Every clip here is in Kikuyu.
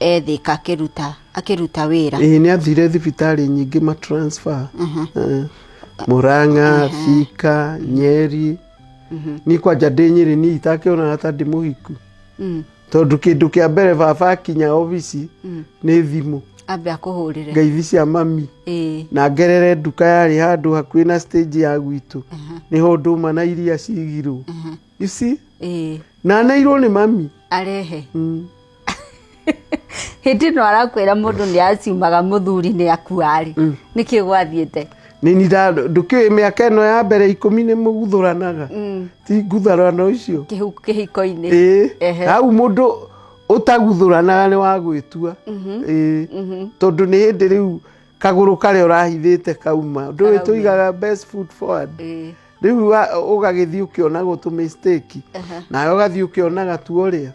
E Thĩka akĩruta wĩra. Ĩĩ, nĩ athire thibitarĩ nyingĩ ma transfer. Murang'a, Thika, Nyeri. Niĩ kwanja ndĩ Nyĩrĩ, niĩ itakĩonaga ta ndĩ mũhiku, tondũ kĩndũ kĩa mbere baba akinya obici nĩ thimũ. Ambe akũhũrĩre. Ngeithi cia mami. Na ngerere nduka yarĩ handũ hakuhĩ na stage ya gwitũ, nĩho ndũma na iria cigirwo, you see. Na neirwo nĩ mami. Arehe. Hĩndĩ ĩno arakwĩra mũndũ nĩ aciumaga mũthuri nĩ akuarĩ, nĩkĩ gwathiĩte? Nĩ nda ndũkĩũĩ mĩaka ĩno ya mbere 10 nĩ mũguthũranaga, ti ngutharano icio. Kĩhiko-inĩ. Ĩĩ. Hau mũndũ ũtaguthũranaga nĩ wa gwĩtua. Ĩĩ, tondũ nĩ hĩndĩ rĩu kagũrũ karĩa ũrahithĩte kauma ndũĩ. Karaumĩra. Tũigaga best foot forward. Rĩu ũgagĩthiĩ ũkĩonagwo tũ mistake, nawe ũgathiĩ ũkĩonaga tu ũrĩa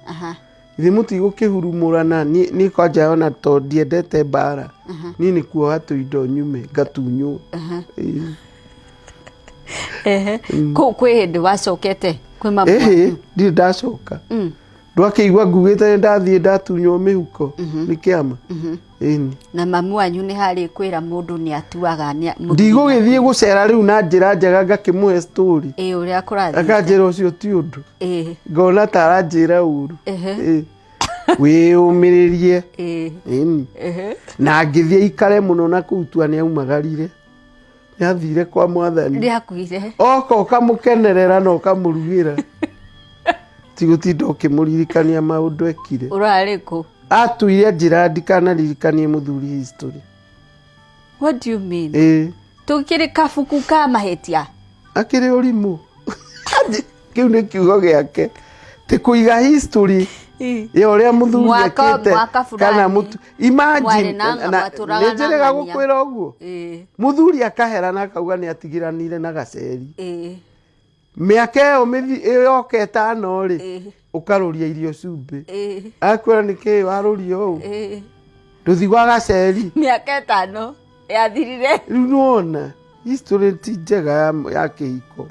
ithe mũtigũkĩhurumũrana. Niĩ kwanja ona to ndiendete mbara, niĩ nĩ kuoha tũindo nyume ngatunywo. Ĩĩ. Ehe. Kwĩ hĩndĩ wacokete kwĩ mamu Ĩhĩ. wanyu? Ndirĩ ndacoka. Ndwakĩigua ngugĩte nĩ ndathiĩ ndatunywo mĩhuko nĩ kĩama, ĩni. Na mamu wanyu nĩ harĩ kwĩra mũndũ nĩ atuaga mũthuri. Ndigũgĩthiĩ gũcera rĩu na njĩra njega ngakĩmũhe story. Ĩĩ, ũrĩa kũrathiĩ. Akanjĩra ũcio ti ũndũ. Ngona ta aranjĩra ũru. Ĩĩ. Wĩyũmĩrĩrie. Ĩni. Na ngĩthiĩ ikare mũno na kũu tua nĩ aumagarire, nĩ athire kwa mwathani. Nĩ akuire. Oka ũkamũkenerera na ũkamũrugĩra, ti gũtinda ũkĩmũririkania maũndũ ekire. Ũrarĩ kũ? Atuire njĩra ndikanaririkanie mũthuri history. What do you mean? Ĩĩ. Tũkĩrĩ kabuku ka mahĩtia. Akĩrĩ ũrimũ, kĩu nĩ kiugo gĩake, ti kũiga history ya ũrĩa mũthuri ekĩte mwaka kana fulani, mũtu imagine. Mwarĩ na mwatũraga nĩ na njĩrĩga ng'ania. gũkwĩra ũguo. Mũthuri akahera na akauga nĩ atigiranire na gaceri. Mĩaka ĩyo ĩyoka 5 rĩ, ũkarũria irio cumbĩ. Akwĩra nĩ kĩĩ warũria ũũ? Ndũthi gwa gaceri. Mĩaka 5 yathirire. Rĩu nĩwona history ti njega ya kĩhiko.